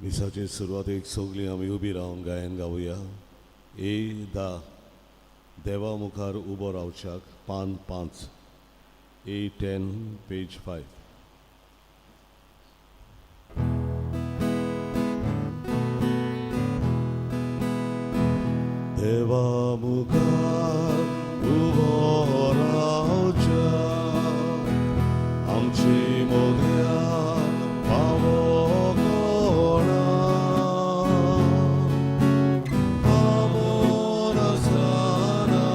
मिसाचे सुरवातेक सगळीं आमी उबी रावन गायन गावया. ए दा देवा मुखार उबो रावच्याक, पान 5, A 10, page 5. देवा मुखार उबो रावच्याक आमची मोग्या पावो कोणा, पावो नासतना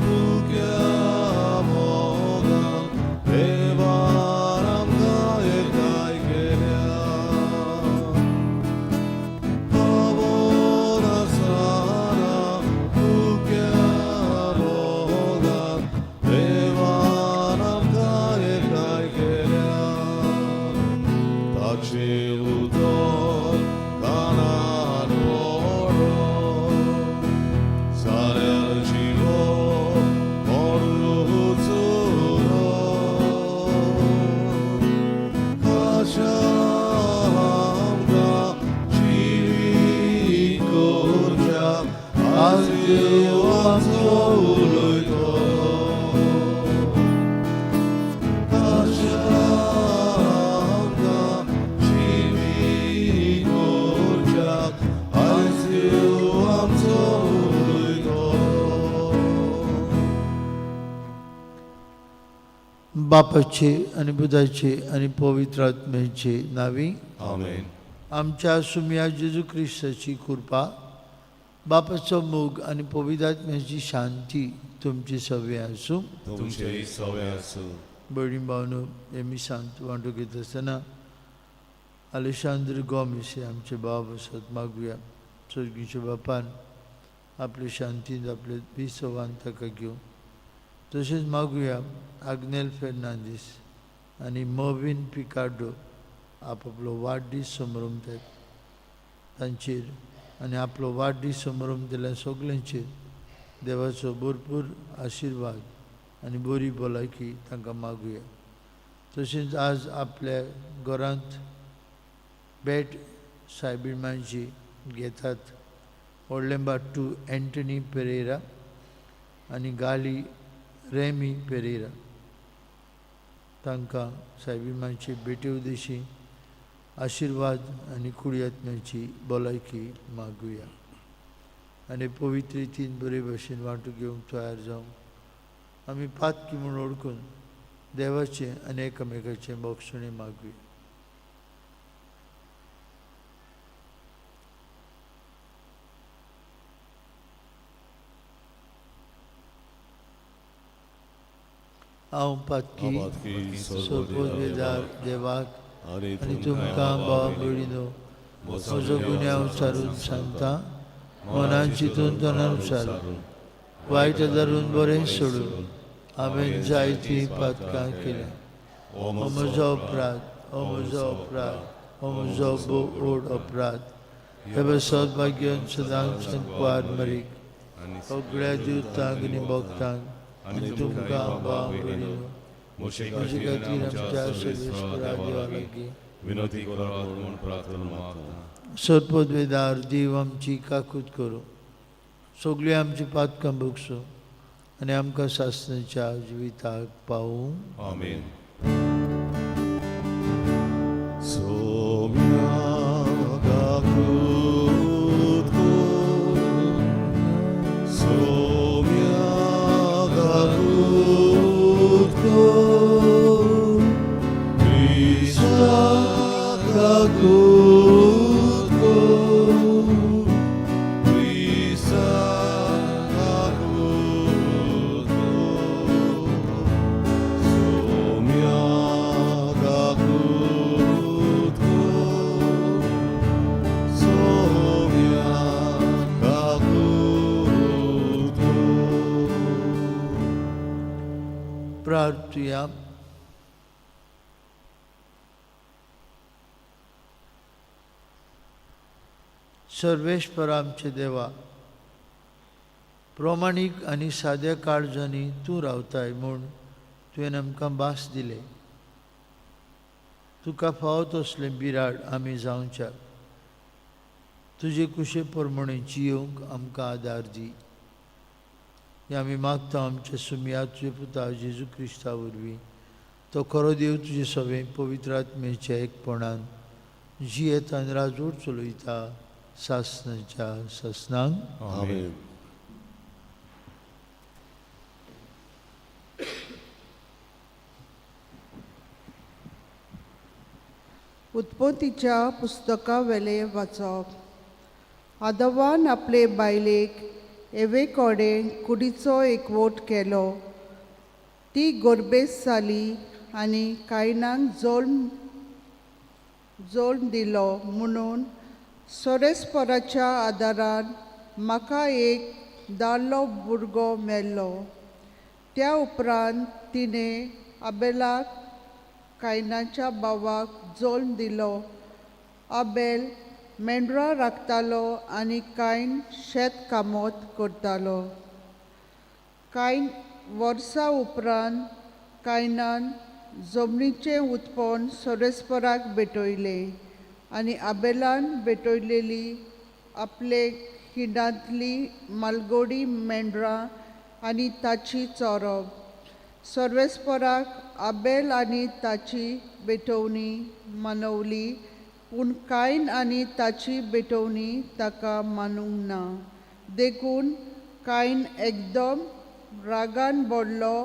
तुज्या मोगान देवान आमकां एकठांय केल्या. पावो नासतना तुज्या मोगान देवान आमकां एकठांय केल्या. ताचें उतर कानार पडो जाल्यार जिवो कोणूच उरो. खाशा आमकां जिवी करच्याक आज देव आमचो उलयतलो. खाशा आमकां जिवी करच्याक आयज देव आमचो उलयतलो. बापाचे आनी पुताचे आनी पवित्र आत्म्याचे नावी. आमेन. आमच्या सुमया जेजू क्रिस्ताची कृपा, बापाचो मोग आनी पवित्र आत्म्याची शांती तुमची सगळी आसूं. तुमचे सवे आसूं. भयणी भावनो, हे मिसांत वांटो घेत आसतना आलेशांद्र गोमेस हे आमचे बाब आसात. मागुया सर्गीच्या बापान आपले शांतींत आपले विसवान ताका घेवं. तशेंच मागुया आग्नेल फेर्नांदीस आनी मर्वीन पिकार्डो आपआपलो वाडदीस समरमतात तांचेर आनी आपलो वाडदीस समरमतल्या सगल्यांचेर देवाचो भरपूर आशिर्वाद आनी बरी भलायकी तांकां मागुया. तशेंच आज आपल्या घरांत भेट सायबीण घेतात व्हडलें बाट्टू एंटनी पेरेरा आनी गाली रेमी पेरेरा, तांकां सायबीण भेटे उदेशी आशिर्वाद आनी कुडयात्म्याची भलायकी मागुया. आनी पवित्र रितीन बरे भशेन वांटो घेवंक तयार जावं आमी पातकी म्हूण वळखून देवाचें आनी एकामेकाचें बोगसणें मागुया. हांव पातकी सोपोवेदार देवाक आनी आनी तुमकां भाव भयणीनो म्हजो गुन्यांव सारून सांगता. मनान चिंतून तनान सारून वायट धरून बरें सोडून हांवें जायतीं पातकां केल्या. हो म्हजो अपराध, हो म्हजो अपराध, हो म्हजो भोव व्हड अपराध. हे सौभाग्यान सदांच कुवार मरीक, सगळ्या दिवतांक आनी भक्तांक आनी तुमकां भाव भयणीनो म्हजे म्हजे खातीर आमच्या सर्वेस्परा देवा लागीं विनंती करात म्हूण प्रार्थना मागता. सर्पद्वेदार देव आमची काकूत करूं, सगळीं आमची पातकां भोगसूं आनी आमकां सासणाच्या जिविताक पावूं. आमेन. सोम्या काकूत कर, सोम्या काकूत कर, क्रिस्ता काकूत कर, क्रिस्ता काकूत कर, सोम्या काकूत कर, सोम्या काकूत कर. प्रार्थुया. सर्वेश्वर आमचे देवा, प्रमाणीक आनी साद्या काळजांनी तूं रावताय म्हूण तुवें आमकां भास दिले. तुका फावो तसलें बिराड आमी जावच्याक तुजे कुशे प्रमाणे जियोंक आमकां आदार दी. हें आमी मागता आमच्या सुमया तुजे पुता जेजू क्रिस्ता वरवीं. तो खरो देव तुजे सगळें पवित्र आत्मेच्या एकपणान जियेता आनी राजवट चलयता सासनाच्या सासनांक. आमेन. उत्पत्तीच्या पुस्तका वेलें वाचप. आदवान आपले बायलेक एवे कडेन कुडीचो एकवट केलो. ती गोरबेस जाली आनी कायनाक जल्म जल्म दिलो म्हणून सोरेस्पराच्या आदारान म्हाका एक दादलो भुरगो मेल्लो. त्या उपरांत तिणें आबेलाक कायनाच्या भावाक जल्म दिलो. आबेल मेंढरां राखतालो आनी कायन शेत कामत करतालो. कांय वर्सां उपरांत कायनान जमनीचें उत्पन्न सोरेस्पराक भेटयलें आनी आबेलान भेटयलेली आपले खिणांतली मालगोडी मेंढरां आनी ताची चोरप. सर्वेस्पराक आबेल आनी ताची भेटवणी मनवली, पूण कायन आनी ताची भेटवणी ताका मानूंक ना. देखून कायन एकदम रागान भरलो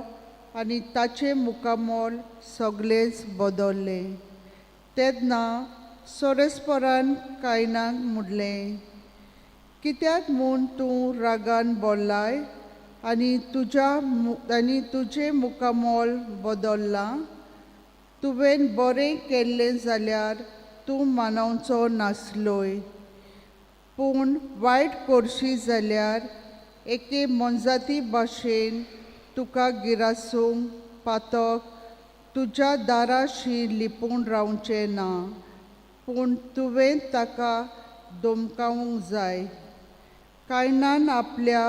आनी ताचें मुखामोल सगळेंच बदल्लें. तेन्ना सोरेस्परान कायनाक म्हणलें, कित्याक म्हूण तूं रागान भरलाय आनी तुज्या आनी तुजें मुखामोल बदल्लां? तुवें बरें केल्लें जाल्यार तूं मानवचो नासलोय, पूण वायट करशी जाल्यार एके मोनजाती भाशेन तुका गिरासूंक पातक तुज्या दाराशी लिपून रावचें ना, पूण तुवें ताका धमकावंक जाय. कायनान आपल्या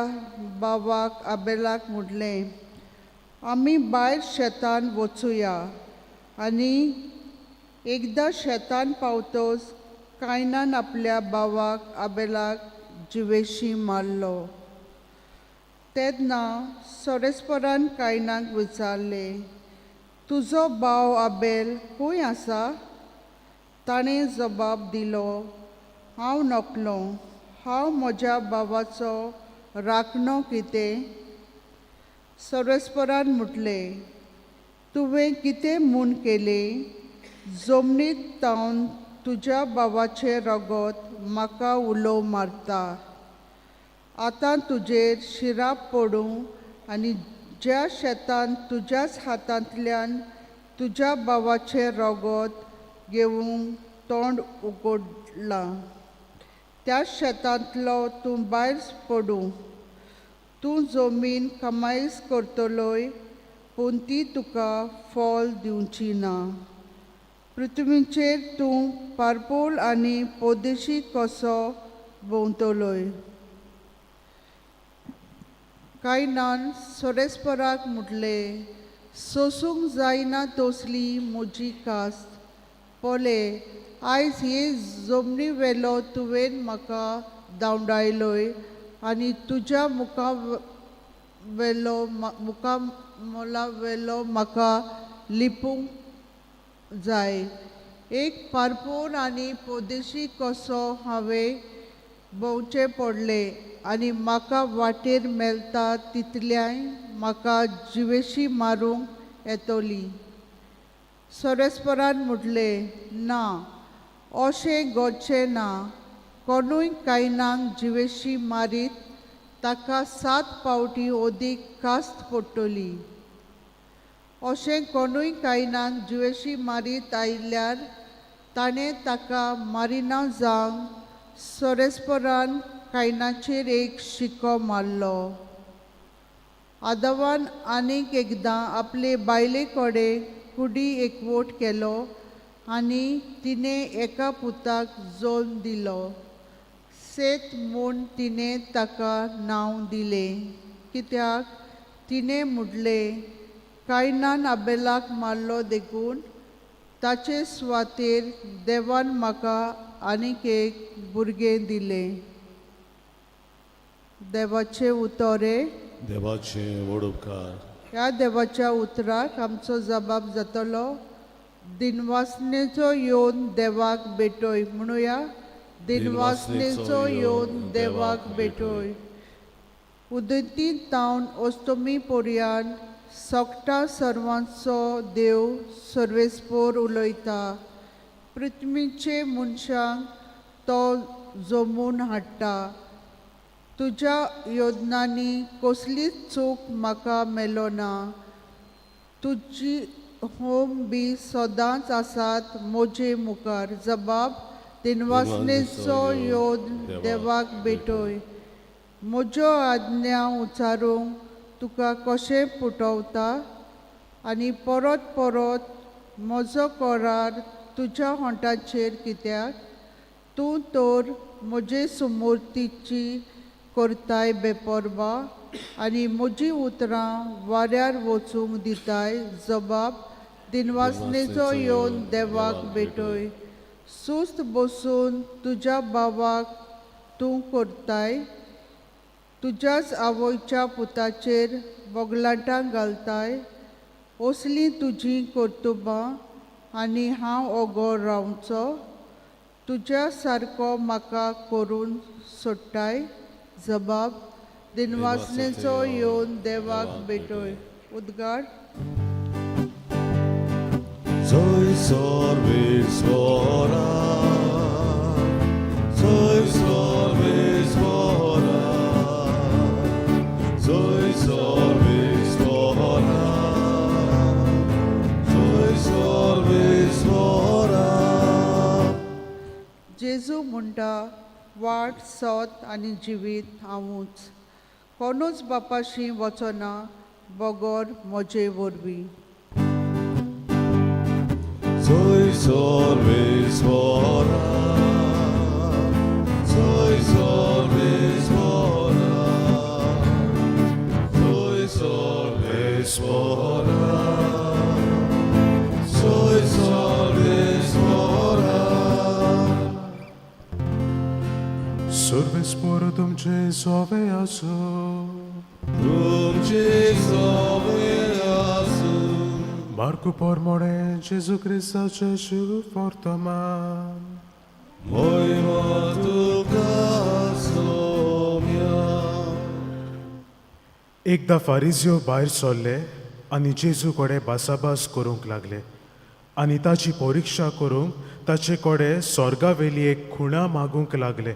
भावाक आबेलाक म्हणलें, आमी भायर शेतान वचुया. आनी एकदां शेतान पावतच कायनान आपल्या भावाक आबेलाक जिवेशी मारलो. तेन्ना सोरेस्परान कायनाक विचारलें, तुजो भाव आबेल खंय आसा? ताणें जबाब दिलो, हांव नकलो, हांव म्हज्या भावाचो राखणो कितें? सर्वेस्परान म्हटलें, तुवें कितें म्हूण केलें? जमनीत तावन तुज्या भावाचें रगत म्हाका उलो मारता. आतां तुजेर शिराप पडूं आनी ज्या शेतान तुज्याच हातांतल्यान तुज्या भावाचें रगत घेवंक तोंड उगडलां त्या शेतांतलो तूं भायर पडूं. तूं जमीन कमाईस करतलोय, पूण ती तुका फळ दिवची ना. पृथ्वीचेर तूं पारपोल आनी पोदेशी कसो भोंवतलोय. कायनान सोरेस्पराक म्हटलें, सोसूंक जायना तसली म्हजी कास्त. पळय, आयज हे जमनी वेलो तुवें म्हाका धांवडायलोय आनी तुज्या मुखा वेलो मुखा मोला वेलो म्हाका लिपूंक जाय. एक पारपोल आनी पोदेशी कसो हांवें भोंवचें पडलें आनी म्हाका वाटेर मेळटा तितल्याय म्हाका जिवेशी मारूंक येतली. सोरेस्परान म्हटलें, ना, अशें घडचें ना. कोणूय कायनाक जिवेशी मारीत ताका 7 फावटी अदीक कास्त पडटली. अशें कोणूय कायनाक जिवेशी मारीत आयल्यार ताणें ताका मारिना जावंक सोरेस्परान कायनाचेर एक शिको मारलो. आदवान आनीक एकदां आपले बायले कडेन कुडी एकवट केलो आनी तिणें एका पुताक जल्म दिलो. सेत म्हूण तिणें ताका नांव दिलें, कित्याक तिणें म्हटलें, कायनान आबेलाक मारलो देखून ताचे सुवातेर देवान म्हाका आनीक एक भुरगें दिलें. देवाचे उतरे. देवाचे व्हड उपकार. ह्या देवाच्या उतराक आमचो जबाब जातलो. दिनवासनेचो येवन देवाक भेटय. म्हणुया, दिनवासनेचो येवन देवाक भेटय. उदंती तावन अस्तमी पर्यान सोकटा सर्वांचो देव सर्वेस्पोर उलयता. पृथ्वीचे मनशांक तो जमून हाडटा. तुज्या योजनांनी कसलीच चूक म्हाका मेलो ना. तुजी होम बी सदांच आसात म्हजे मुखार. जबाब, दिनवासनेचो योद देवाक भेटय. म्हज्यो आज्ञा उच्चारूंक तुका कशें पुटवता आनी परत परत म्हजो करार तुज्या होंठाचेर कित्याक? तूं तर म्हजे सुमूर्तीची करताय बेपर्वा आनी म्हजीं उतरां वाऱ्यार वचूंक दिताय. जबाब, दिनवासनेचो येवन देवाक भेटय. सुस्त बसून तुज्या भावाक तूं करताय. तुज्याच आवयच्या पुताचेर बोगलाटां घालताय. असलीं तुजीं कर्तुबां आनी हांव ओगो रावचो? तुज्या सारको म्हाका करून सोडटाय. जबाब, दिनवासनेचो येवन देवाक भेटय. उद्गार. जय सर्वेश्वरा, जय सर्वेश्वरा, जय सर्वेश्वरा, जय सर्वेश्वरा. जेजू म्हणटा, वाट, सत आनी जिवीत हांवूच. कोणूच बापाशी वचना बगर म्हजे वरवीं. जय सर्वेश्वरा, जय सर्वेश्वरा, जय सर्वेश्वरा, जय सर्वेश्वरा. सर्वेस्पोर तुमचे सोवे आसूं. तुमचे सोवे आसूं. मार्कू पोरमोडे जेजू क्रिस्ताचे शुभ वर्तमान. महिमा तुका सोम्या. एकदां फारिजियो भायर सरले आनी जेजू कडेन भासाभास करूंक लागले आनी ताची परिक्षा करूंक ताचे कडेन स्वर्गावेली एक खुणा मागूंक लागले.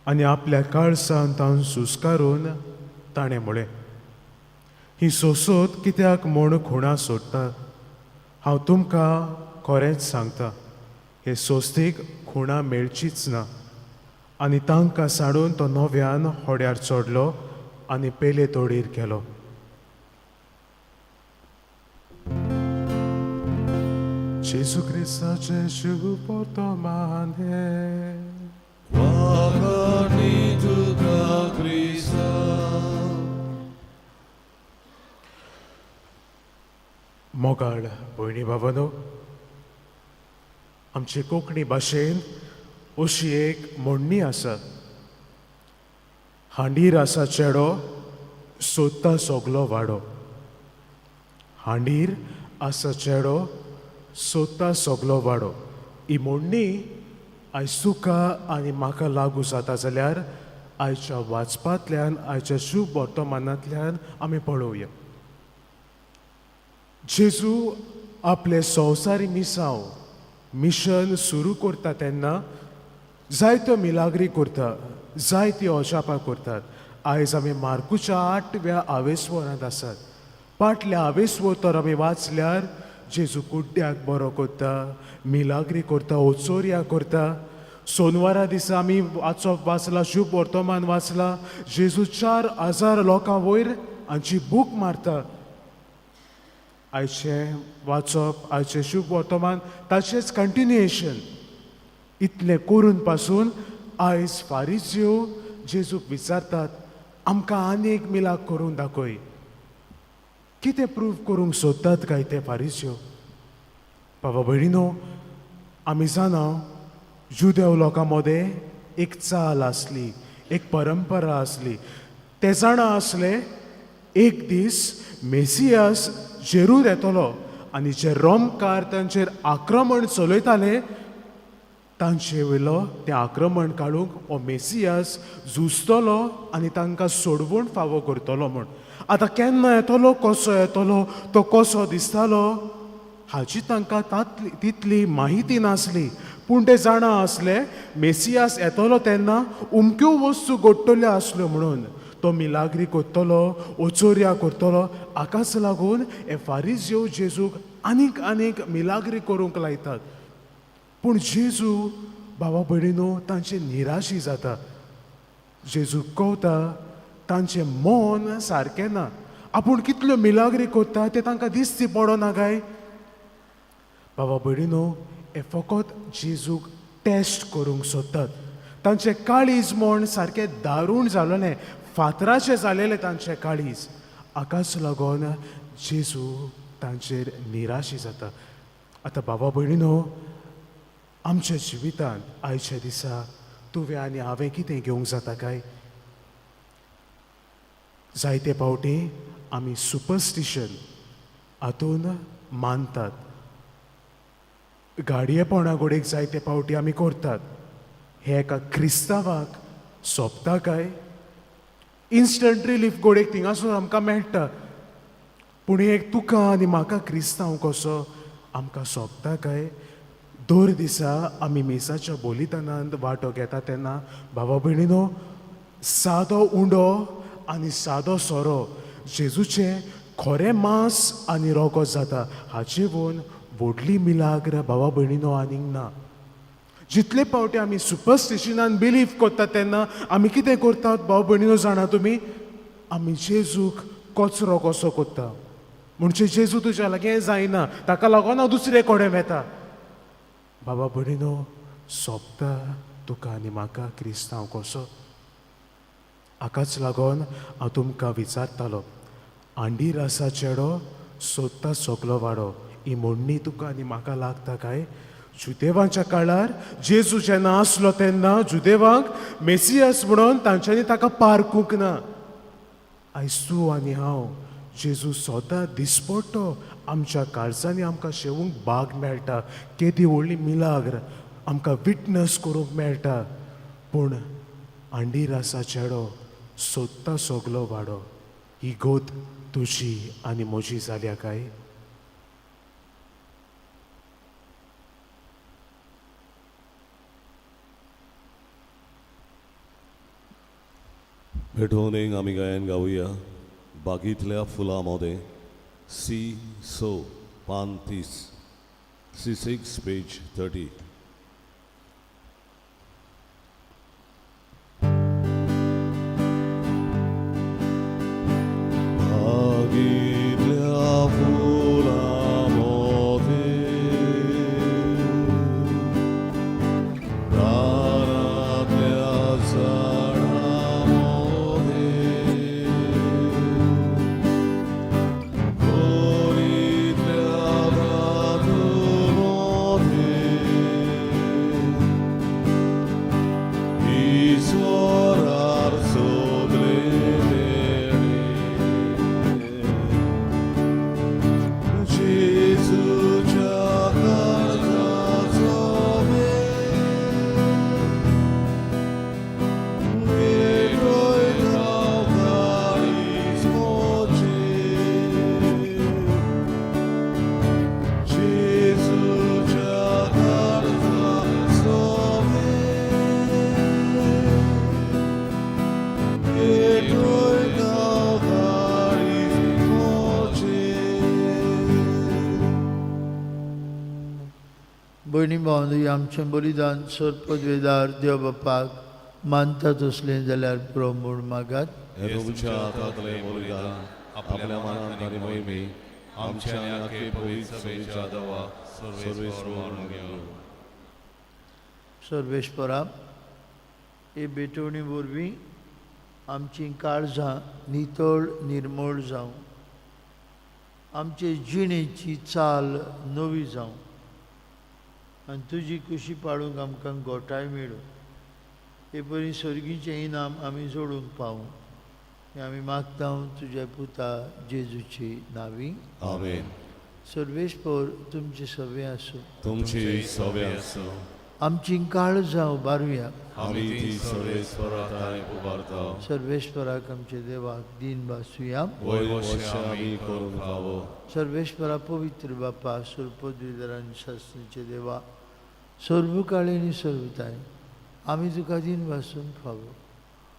आनी आपल्या काळसान तावन सुस्कारून ताणें म्हळें, ही सोसोत कित्याक म्हूण खुणा सोडटा? हांव तुमकां खरेंच सांगता, हे सोस्तीक खुणा मेळचीच ना. आनी तांकां साडून तो नव्यान होड्यार चडलो आनी पेले तोडीर गेलो. जेजू क्रिस्ताचें शुभ वर्तमान हें. वाखाणी तुका क्रिस्ता. मोगाळ भयणी भावानो, आमचे कोंकणी भाशेन अशी एक म्हणणी आसा, हांडीर आसा चेडो, सोदता सगलो वाडो. हांडीर आसा चेडो, सोदता सगलो वाडो. ही म्हणणी आयज तुका आनी म्हाका लागू जाता जाल्यार आयच्या वाचपांतल्यान, आयच्या शुभ वर्तमानांतल्यान आमी पळोवया. जेजू आपले संवसारी मिसांव, मिशन सुरू करता तेन्ना जायत्यो मिलाग्री करता, जायत्यो अजापां करतात. आयज आमी मार्कुच्या आठव्या आवेस्वरांत आसात. पाटल्या आवेस्वर तर आमी वाचल्यार जेजू कुड्ड्याक बरो करता, मिलाग्री करता, ओचोरया करता. सोनवारा दिसा आमी वाचप वाचला, शुभ वर्तमान वाचला, जेजू 4000 लोकां वयर हांची भूक मारता. आयचें वाचप, आयचें शुभ वर्तमान ताचेंच कंटिन्युएशन. इतलें करून पासून आयज फारिज्यो जेजूक विचारतात, आमकां आनी एक मिलाग करून दाखय. कितें प्रूव करूंक सोदतात काय ते फारिज्यो? बाबा भयणीनो, आमी जाणा जुदेव लोकां मदें एक चाल आसली, एक परंपरा आसली. ते जाणा आसले एक दीस मेसियास जेरूर येतलो आनी जे रोमकार तांचेर आक्रमण चलयताले तांचे वयलो तें आक्रमण काडूंक हो मेसियास झुजतलो आनी तांकां सोडवण फावो करतलो म्हूण. आतां केन्ना येतलो, कसो येतलो, तो कसो दिसतालो हाची तांकां तितली माहिती नासली. पूण ते जाणा आसले मेसियास येतलो तेन्ना उमक्यो वस्तू घडटल्यो आसल्यो म्हणून. तो मिलाग्री करतलो, ओचोर्या करतलो. हाकाच लागून हे फारीजयो जेजूक आनीक आनीक मिलाग्री करूंक लायतात. पूण जेजू भावा भयणीनो तांचे निराशी जाता. जेजू कवता तांचें मन सारकें ना. आपूण कितल्यो मिलाग्री करता तें तांकां दिसती पडना काय? बाबा भयणीनो हे फकत जेजूक टेस्ट करूंक सोदतात. तांचें काळीज म्हण सारकें दारूण जालोलें, फातराचें जालेलें तांचें काळीज. हाकाच लागून जेजू तांचेर निराशी जाता. आतां बाबा भयणीनो आमच्या जिवितांत आयच्या दिसा तुवें आनी हांवें कितें घेवंक जाता काय? जायते फावटी आमी सुपरस्टिशन हातून मानतात. गाडयेपणा गोडेक जायते फावटी आमी करतात. हें एका क्रिस्तांवाक सोंपता काय? इन्स्टंट रिलीफ गोडेक थिंगासून आमकां मेळटा. पूण एक तुका आनी म्हाका क्रिस्तांव कसो आमकां सोंपता काय? दर दिसा आमी मिसाच्या बलिदानांत वांटो घेता तेन्ना भावा भयणीनो सादो उंडो आनी सादो सोरो जेजूचें खरें मांस आनी रोगोत जाता. हाचे वोन व्हडली मिलाग्र भावा भयणीनो आनीक ना. जितले फावटी आमी सुपरस्टिशनान बिलीव करता तेन्ना आमी कितें करतात भाव भयणीनो जाणा तुमी? आमी जेजूक कचरो कसो करता. म्हणजे जेजू तुज्या लागीं जायना, ताका लागून हांव दुसरे कडेन वता. बाबा भयणीनो सोंपता तुका आनी म्हाका क्रिस्तांव कसो? हाकाच लागून हांव तुमकां विचारतालो, आंडीर आसा चेडो सोदता सगलो वाडो, ही म्हणणी तुका आनी म्हाका लागता काय? जुदेवांच्या काळार जेजू जेन्ना आसलो तेन्ना जुदेवांक मेसियास म्हणून तांच्यांनी ताका पारखूंक ना. आयज तूं आनी हांव जेजू सदां दिसपडटो आमच्या काळजांनी आमकां शेवूंक बाग मेळटा. केदी व्हडली मिलाग्र आमकां विटनस करूंक मेळटा. पूण आंडीर आसा चेडो सोदता सगलो वाडो, ही गोत तुजी आनी म्हजी जाल्या काय? भेटवणेक आमी गायन गावया बागींतल्या फुलां मोदें सी स पान 30, C6 page 30. बागींतल्या फुलां मोदें रानांतल्या झाडां मोदें खोलींतल्या रातूं मोदें ईश्वरार सगळें मेळें जेजूच्या काळजाचो पेटयता काळीज म्हजें जेजूच्या काळजाचो पेटयता काळीज म्हजें. भयणी भावंदू आमचें बलिदान सर पदवेदार देव बापाक मानता तसलें जाल्यार पुरो म्हूण मागात. हे तुमच्या हातांतलें बलिदान आपल्या मनांत आनी मोहिमे आमच्या आनी आखे पवित्र सभेच्या देवा सर्वेस्पर मानून घेवं. सर्वेस्परा हे भेटवणी वरवीं आमचीं काळजां नितळ निर्मळ जावं, आमचे जिणेची चाल नवी जावं. आनी तुजी कुशी पाळूंक आमकां गोठाय मेळूं. हे परी सर्गीचें इनाम आमी जोडूंक पावूं हें आमी मागता तुज्या पुता जेजूची नांवी. आमेन. सर्वेस्पर तुमचे सवे आसूं. तुमची सवे आसूं. आमची काळजां उबारुया. आमी ती सर्वेस्परा उबारता. सर्वेस्पराक आमच्या देवाक दीन भासुया. वयर वशा आमी करूंक फावो. सर्वेस्परा पवित्र बापा, सर्वपदवीधर आनी शास्त्रीचे देवा, सर्वकाळी आनी सर्वताय आमी तुका दीन भासूंक फावो.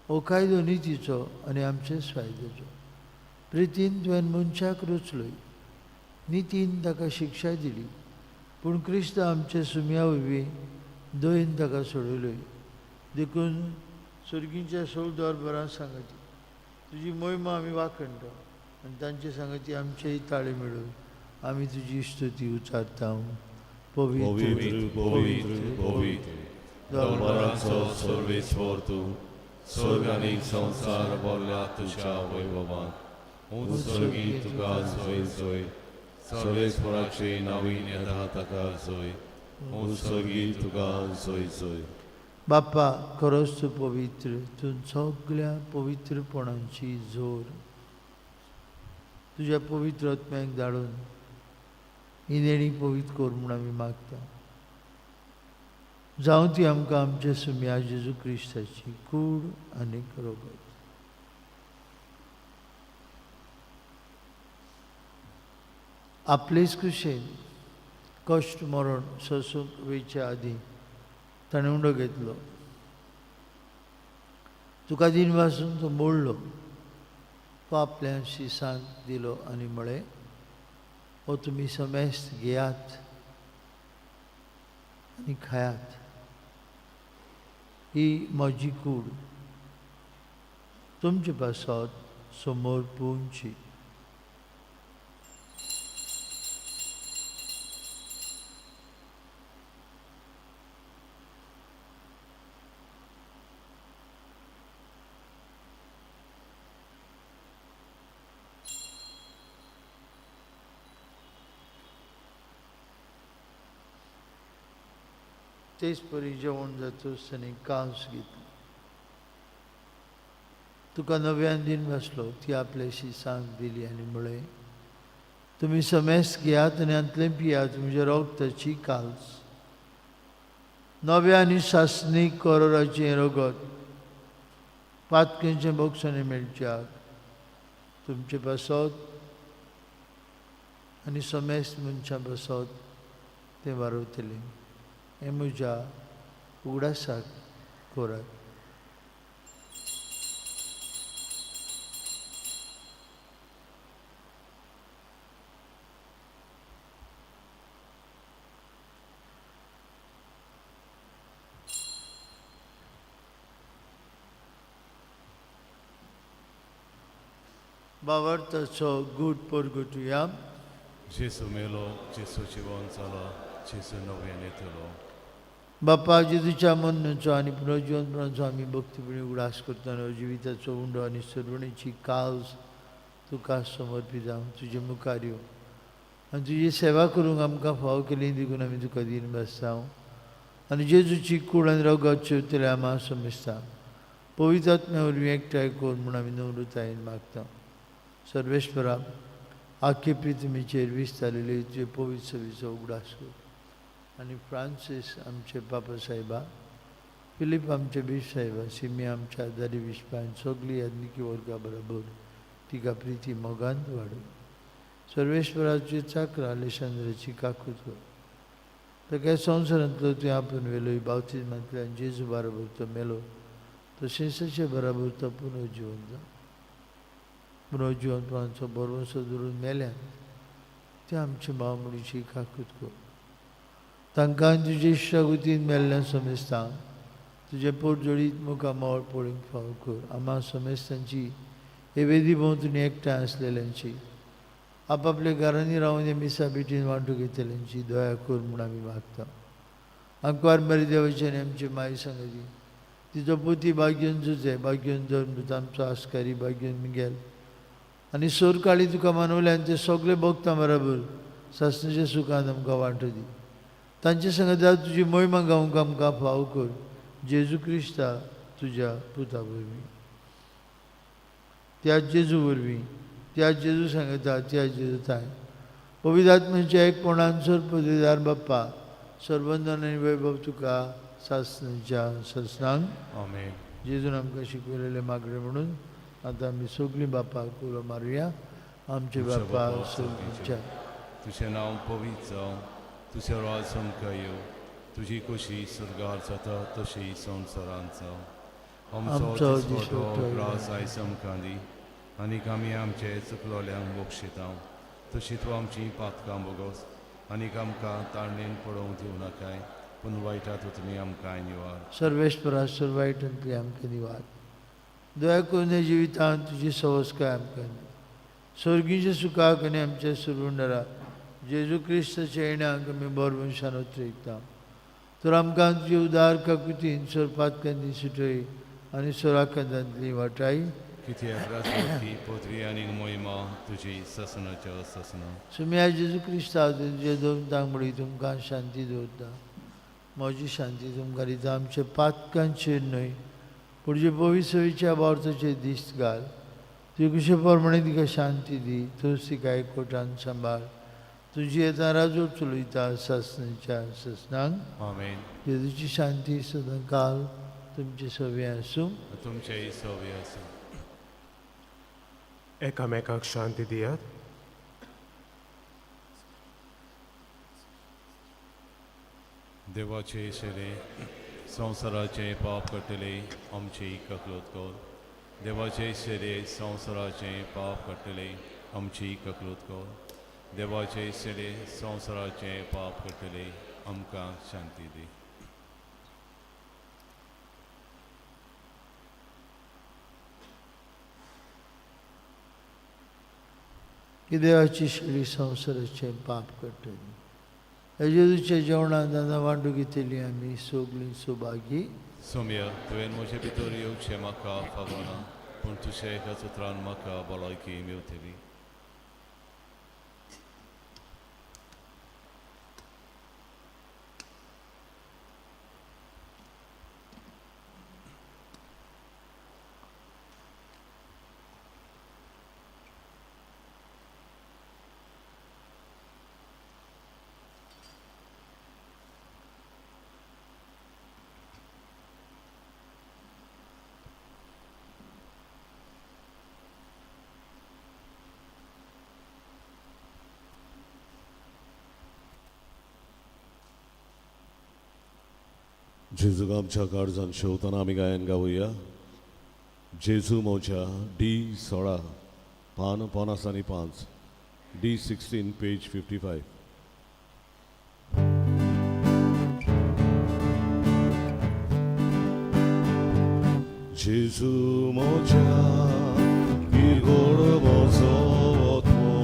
हो कायदो नितीचो आनी आमचेच फायद्याचो. प्रितीन तुवें मनशाक रचलोय, नितीन ताका शिक्षा दिली, पूण क्रिस्त आमचे सुम्या वरवीं दयेन ताका सोडयलोय. देखून सर्गीच्या सोळ दरबारां सांगती तुजी मोहिमा आमी वाखणटा आनी तांचे सांगती आमचेय ताळे मेळून आमी तुजी स्तुती उचारता. पवित्र पवित्र पवित्र दरबाराचो सर्वेस्पर तूं, स्वर्ग आनी संवसार भरल्या तुज्या वैभवान. उंच स्वर्गी तुका जय जय. सर्वेस्पराचे नावीन येता ताका जय. उंच स्वर्गी तुका जय जय. बापा, खरोच तूं पवित्र, तूं सगळ्या पवित्रपणाची जोर. तुज्या पवित्र आत्म्याक धाडून ही देणी पवित्र कर म्हूण आमी मागता. जावं ती आमकां आमच्या सुम्या जेजू क्रिस्ताची कूड आनी रगत. आपलेच कुशेन कश्ट मरण सोंसूंक वयच्या आदीं ताणें उंडो घेतलो, तुका दीन भासून तो मोडलो, तो आपल्या शिसांक दिलो आनी म्हळें, हो तुमी समेस्त घेयात आनी खायात, ही म्हजी कूड तुमचे पासत समोर पोवची. तेच परी जेवण जातच ताणें कांस घेतली, तुका नव्यान दीन बसलो, ती आपल्या शिसांक दिली आनी म्हळें, तुमी समेस्त घेयात आनी हांतलें पियात, म्हज्या रगताची काल्स, नव्या आनी सासणीक करोराचें रगत पातकेंचें बोगसणें मेळच्याक तुमचे पासत आनी समेस्त मनशां पासत तें वारवतलें. हें म्हज्या उगडासाक करात. बावर्थाचो गूट परगटुया. जेसू मेलो, जेसू जिवन जालो, जेसू नव्यान येतलो. बापा, जेजूच्या मरणाचो आनी पुनर्जिवनपणाचो आमी भक्तीपणी उगडास करतना जिविताचो उंडो आनी सर्वणीची काल्स तुका समर्पिता. तुजे मुखार यो आनी तुजी सेवा करूंक आमकां फावो केली देखून आमी तुका दीन भासता आनी जेजूची कूड आनी रगत चेवतले आमा समजता. पवित्र आत्म्या वरवीं एकठांय कर म्हूण आमी नम्रतायेन मागता. सर्वेश्वरा, आख्खे पृथ्वीचेर विस्तारिल्ले तुजे पवित्र सभेचो उगडास कर आनी फ्रांसीस आमचे पापा साहेबा, फिलीप आमचे बीश साहेबा, सिमी आमच्या आदारी विश्पान सगळी याज्ञिकी वर्गा बरोबर तिका प्रिती मोगांत वाडूं. सर्वेश्वराची चाकरा आलेशांद्राची काकूत कर. ताका संवसारांतलो तुवें आपूण वेलो बावतीजमांतल्यान जेजू बरोबर तो मेलो, तशेंच ताचे बरोबर तो पुनर्जिवन जालो. पुनर्जिवनपणाचो भरवंसो धरून मेल्यान ते आमचे भाव म्हणीची काकूत कर. तांकां तुजे इश्टागतीन मेल्ल्यान समेस्तां तुजें पोट जोडीत मुखार मावळ पळोवंक फावो कर. आमा समेस्तांची हे वेदी भोंवतणी एकठांय आसलेल्यांची, आपापल्या घरांनी रावन हे मिसा भेटीन वांटू घेतल्यांची दया कर म्हूण आमी मागता. आंकवार मरी देवाची आनी आमची माई सांगती, तिचो पोती भाग्यन जुजे, भाग्यन धर्म आमचो आस्कारी भाग्यन मिगेल आनी सोरकाळी तुका मानवल्यान ते सगळे भोगता बरोबर सासणाच्या सुखान आमकां वांटो दी. तांचे संगता तुजी मोहिमा गावंक आमकां फाव कर जेजू क्रिस्ता तुज्या पुता वरवीं त्या जेजू वरवीं त्या जेजू सांगता त्या जेजू थांय पवित्र आत्म्याच्या एकपणान सर्वपदवीदार बाप्पा सर्वंदन आनी वैभव तुका सासणाच्या सासणांक. आमेन. जेजून आमकां शिकवलेले मागणे म्हणून आतां आमी सगळीं बापाक उलो मारुया. आमचे बापा सगळींच्या तुजें नांव पवित्र जावं, तुजें राज आमकां येवं, तुजी खोशी स्वर्गार जाता तशी संवसारांत जावं. आमचो आमचो दिसवडो दिसवडो ग्रास आयज आमकां दी आनीक आमी आमचे चुकलोल्यांक बक्षिता तशी तूं आमची पातकां बोगोस आनीक आमकां ताळणेन पडोवंक दिवं नाकाय पूण वायटा तुमी आमकां निवार. सर्वेस्परा सर्व वायटांतली आमकां निवार. दया करून ह्या जिवितांत तुजी सवस्काय आमकां दी. स्वर्गीच्या सुखाक आनी आमच्या सुरुंडरा जेजू क्रिस्ताच्या येण्याक आमी बरवंशान उतरयता. तर आमकां तुजी उदार काकुतीन सोरपातकांनी सुटय आनी सोराकंदांतली वाटाय. कित्याक राजवटी पदवी आनी मोहिमा तुजी सासणाच्या सासणा. सुम्या जेजू क्रिस्ता तुजे दोन तांगडी तुमकां शांती दवरता. म्हजी शांती तुमकां दिता. आमच्या पातकांचेर न्हय पूण जे पवित्रच्या बावताचेर दिश्ट घाल. तुजे कुशे प्रमाणे तिका शांती दी. तूंच तिका एकवटान सांबाळ. तुजी येता राजवट चलयता सासणाच्या सासणांक. आमेन. जेजूची शांती सदां काल तुमचे सवे आसूं. तुमचेय सवे आसूं. एकामेकाक शांती दियात. देवाचे शेरे संवसाराचे पाप काडटले आमची ककलोत कर. देवाचे शेरे संवसाराचे पाप काडटले आमची ककलोत कर. देवाचे शेरे संवसाराचे पाप काडटले आमकां शांती दी. की देवाची शेळी संवसाराचें पाप काडटली. ह्या जेजूच्या जेवणांत आतां वांटू घेतली आमी सगळीं सौभागी. सोम्या तुवें म्हजे भितर येवचें म्हाका फावना पूण तुज्या एका उतरान म्हाका भलायकी मेवतली. जेजूक आमच्या काळजान शेवतना आमी गायन गावया. जेजू मोच्या डी 16 पान 55 डी 16 पेज 55. जेजू मोच्या किरकोळ म्हजो आत्मो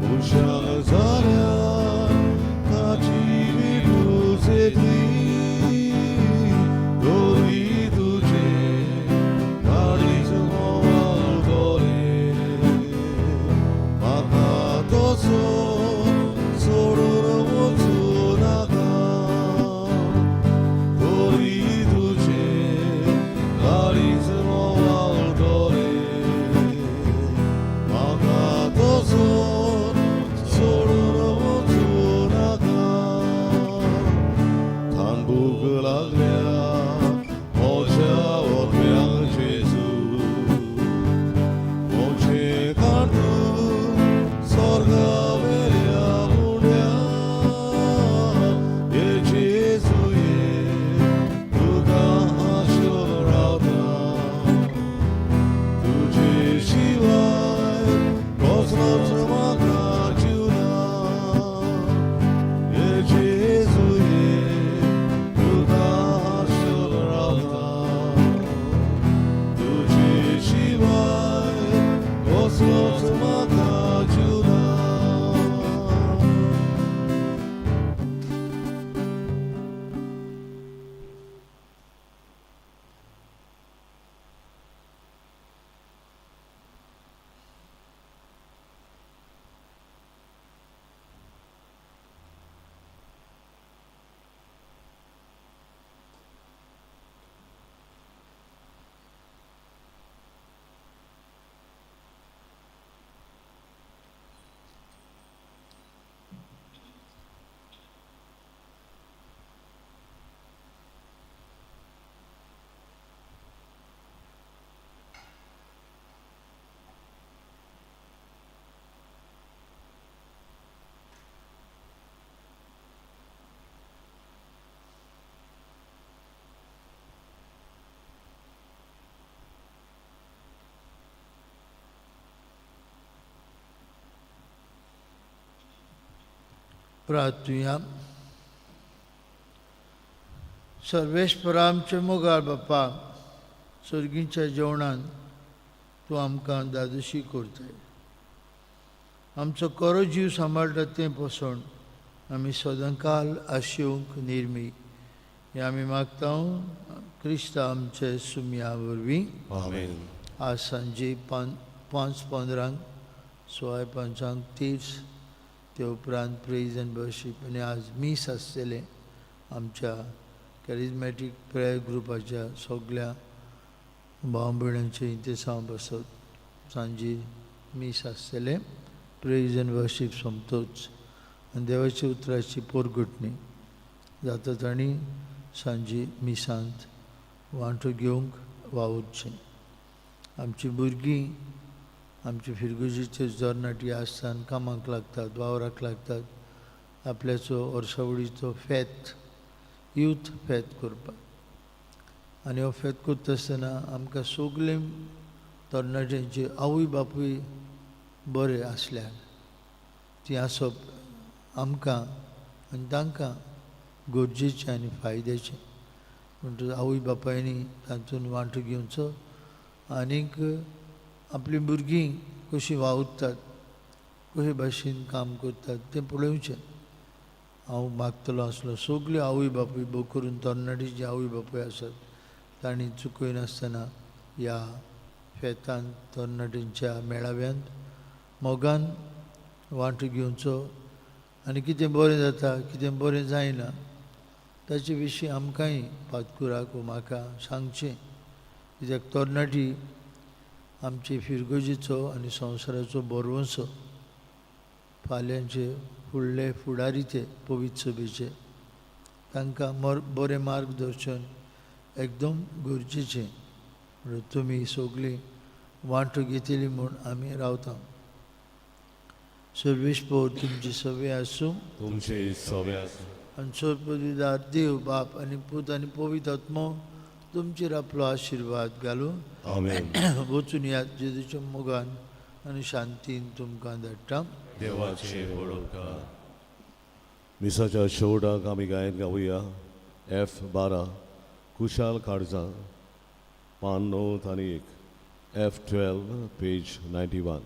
मनशाक जाल्यार ताची विटूच येतली. तरी तुजें काळीज म्होंवाळ म्हाका तसो सोडून वचूं नाका. तरी तुजें काळीज म्होंवाळ म्हाका तसो सोडून वचूं नाका. थांबूंक लागल्या म्हज्या ओत्म्याक जेजू म्हजें कांटू स्वर्गा. प्रार्थुया. सर्वेस्परा आमचे मोगाळ बापा, सर्गीच्या जेवणान तूं आमकां दादोशी करताय. आमचो खरो जीव सांबाळटा तें पोसण आमी सदांकाल आशेवंक निर्मी हें आमी मागता क्रिस्ता आमचे सुमया वरवीं. आमेन. आज सांजे 5:15 4:15 तीर्स, ते उपरांत प्रेज एंड वर्शीप आनी आज मीस आसतलें आमच्या कॅरिजमॅटीक प्रेयर ग्रुपाच्या सगल्या भाव भयणांचें इंतेसांव बसत सांजे मीस आसतलें. प्रेज एंड वर्शीप सोंपतोच आनी देवाच्या उतराची पोरगुटणी जाता तांणी सांजे मिसांत वांटो घेवंक वावुरचें. आमची भुरगीं आमची फिरगुजीचे तरणाटी आसतना कामाक लागतात, वावराक लागतात, आपल्याचो वर्सावळीचो फेत, यूथ फेत करपाक. आनी हो फेत करता आसतना आमकां सगळे तरणाट्यांचे आवय बापूय बरे आसल्यार ती आसप आमकां आनी तांकां गरजेचें आनी फायद्याचें. म्हणटकच आवय बापायनी तातूंत वांटो घेवचो आनीक आपलीं भुरगीं कशीं वावुरतात, कशे भाशेन काम करतात तें पळोवचें. हांव मागतलो आसलो सगल्यो आवय बापूय, भोव करून तरणाटी जी आवय बापूय आसात तांणी चुकयनासतना ह्या फेतान तरणाट्यांच्या मेळाव्यांत मोगान वांटो घेवचो आनी कितें बरें जाता कितें बरें जायना ताचे विशीं आमकांय पातकुराक वो म्हाका सांगचें. कित्याक तरणाटी आमची फिरगोजीचो आनी संवसाराचो बरवंसो, फाल्यांचे फुडले फुडारी ते पवित्र सभेचे, तांकां बरें मार्गदर्शन एकदम गरजेचें. म्हणून तुमी सगळीं वांटो घेतली म्हूण आमी रावता. सर्वेस्पर तुमची सवे आसूं, तुमचे सवे आसूं. आनी सर्वपदवीदार देव बाप आनी पूत आनी पवित्र आत्मो तुमचेर आपलो आशिर्वाद घालूं. आमेन. वचून यात जेजूच्या मोगान आनी शांतीन तुमकां धाडटा. देवाचे पळोवकार. मिसाच्या शेवटाक आमी गायन गावया एफ 12 कुशाल काळजां, पान 9 आनी 1, एफ 12 पेज 91.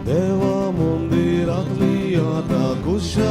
देवा मंदिरांतली आतां कुशाल